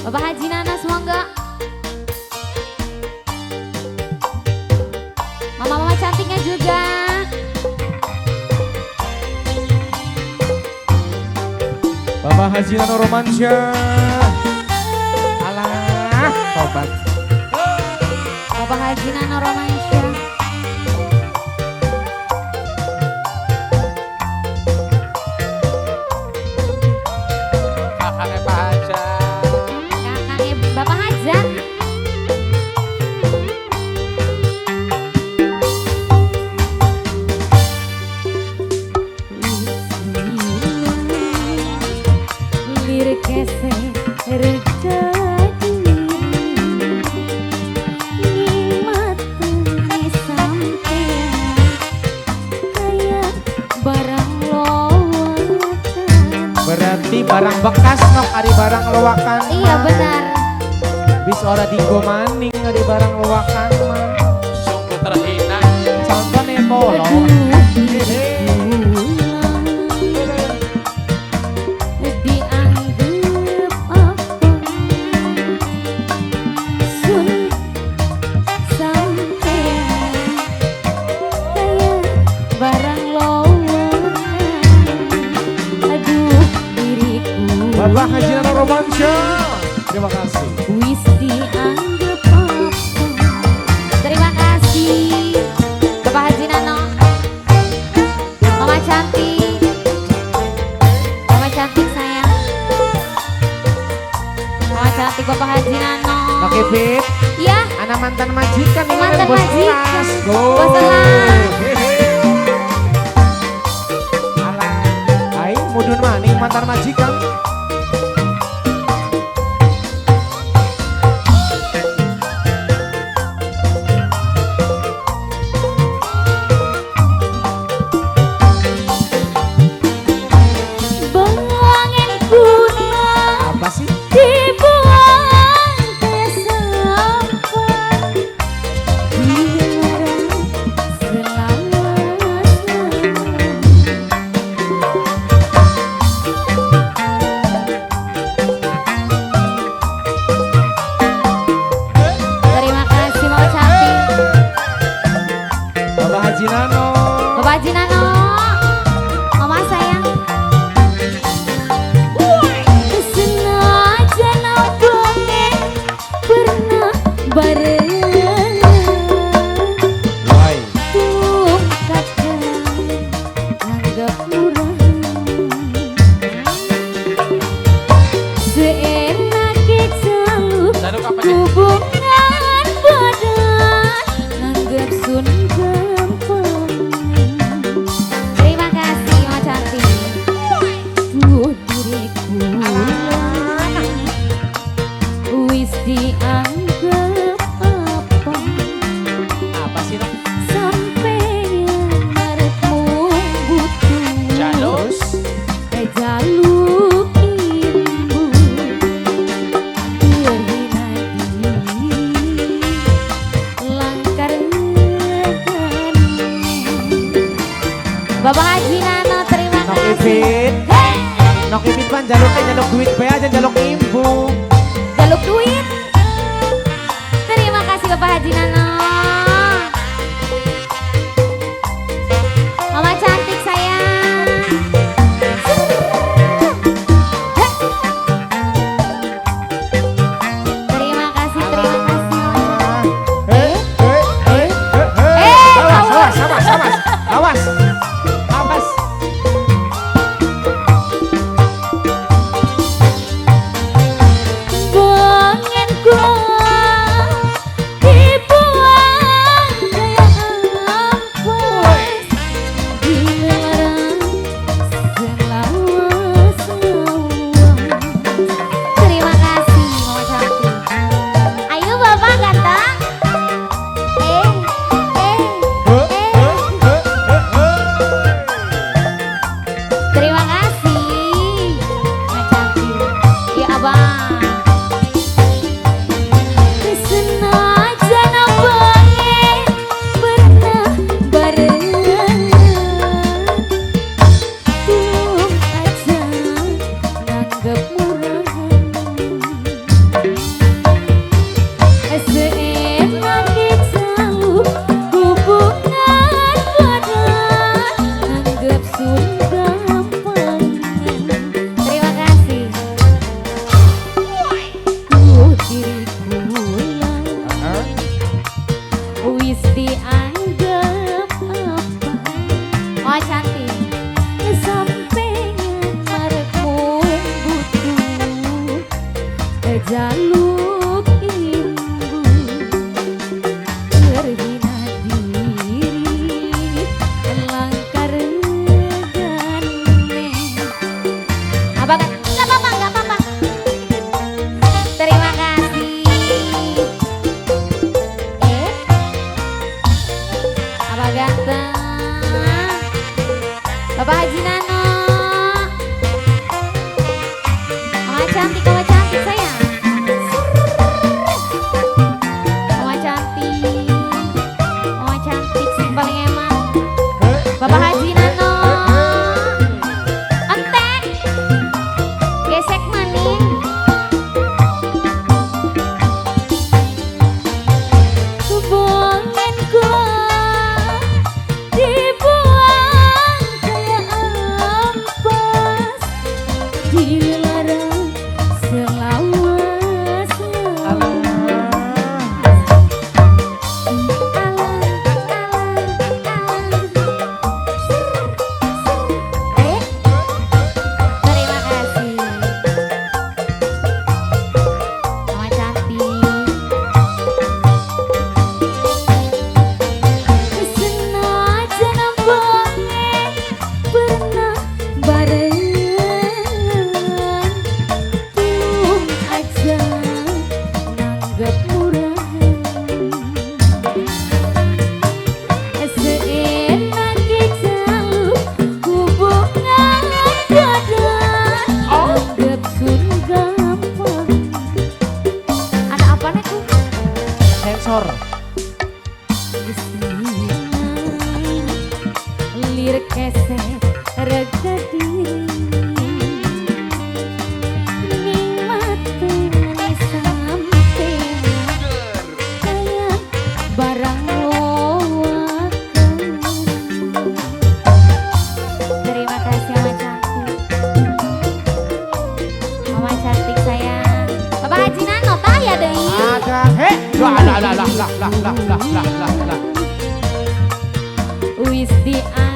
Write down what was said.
Bapak Haji Nana semoga. Mama-mama cantiknya juga. Bapak Haji Nano Romansyah. Alah, tobat. Bapak Haji Nano Romansyah. Kakaknya Pak Hajar. Kakaknya Bapak Hajar. Berarti barang bekas nok ari barang lowakan. Iya benar. Bis ora dinggo maning ari barang lowakan mah. Sungguh terhina. Contohnya polo. Dianggap apa sun sampean kayak barang lowakan. Aduh diriku. Bapak Haji Nano Romansyah. Terima kasih. Wis dianggap apa. Terima kasih Bapak Haji Nano. Mama cantik. Mama cantik sayang. Mama cantik Bapak Haji Nano. Oke Beb, Ya, anak mantan majikan nih, mantan bos majikan. kelas. Bos kelas. Alah, aing mudun maning mantan majikan. Bangen guna Apa sih? dibuang ke sampah. Dilarang selawasnya. Terima kasih Mama cantik. Bapak Haji Nano. Bapak Haji Nano. Mama sayang. Senajan abangnya pernah bareng. Wai. Tuh kadang anggap murah. Seenake jaluk Jaluk apa nih? hubungan badan anggap sun gampang. Terima kasih Mama cantik. Duh diriku wis dianggap apa. Apa sih Nok? Sampeyan arepmu butuh. Jaluk. Terus Jaluk imbu terhina diri langkar regane. Bapak Haji Nano terima Nok kasih. Ipit. Hey, Nok Ipit pan jaluknya jaluk duit bae aja jaluk imbu. jaluk duit. Terima kasih Bapak Haji Nano. Mama cantik sayang. Heh. Terima kasih, terima kasih. Eh, eh, eh, eh, eh. Eh, Awas, awas. awas, awas, awas, awas, awas. Bangen gua dibuang kayak ampas, dilarang selawas-lawas. Terima kasih Mama cantik. Ayo Bapak ganteng. Eh, eh, Eh, eh. eh, eh, eh, eh. Terima kasih Mama cantik. Ya abang. Senajan abangnya pernah barengan, tuh aja nganggep murahan. Jaluk imbu terhina diri langkar regane. Apa kan? Gak apa-apa, gak apa-apa. Terima kasih. Apa ganteng? Bapak Haji Nano. Mama cantik sayang. Mama cantik sing paling emang. Bapak Haji Nano. Entek. Gesek maning. Hubungan gua dibuang kayak ampas, dilarang selawas. Alah, alah, alah. Terima kasih. Mama cantik. Senajan bonge pernah bareng, tulung aja nanggep murahan. Seenake jaluk hubungan badan, anggap sun gampang. Ada apa nih ku? Sensor. Lir keset rega diri ning matane sampean kaya barang lowakan. Terima kasih Mama cantik. Mama cantik sayang. Bapak Haji Nano taya deui. Ada. He. Lah lah lah lah lah lah lah lah lah lah. Wis dianggep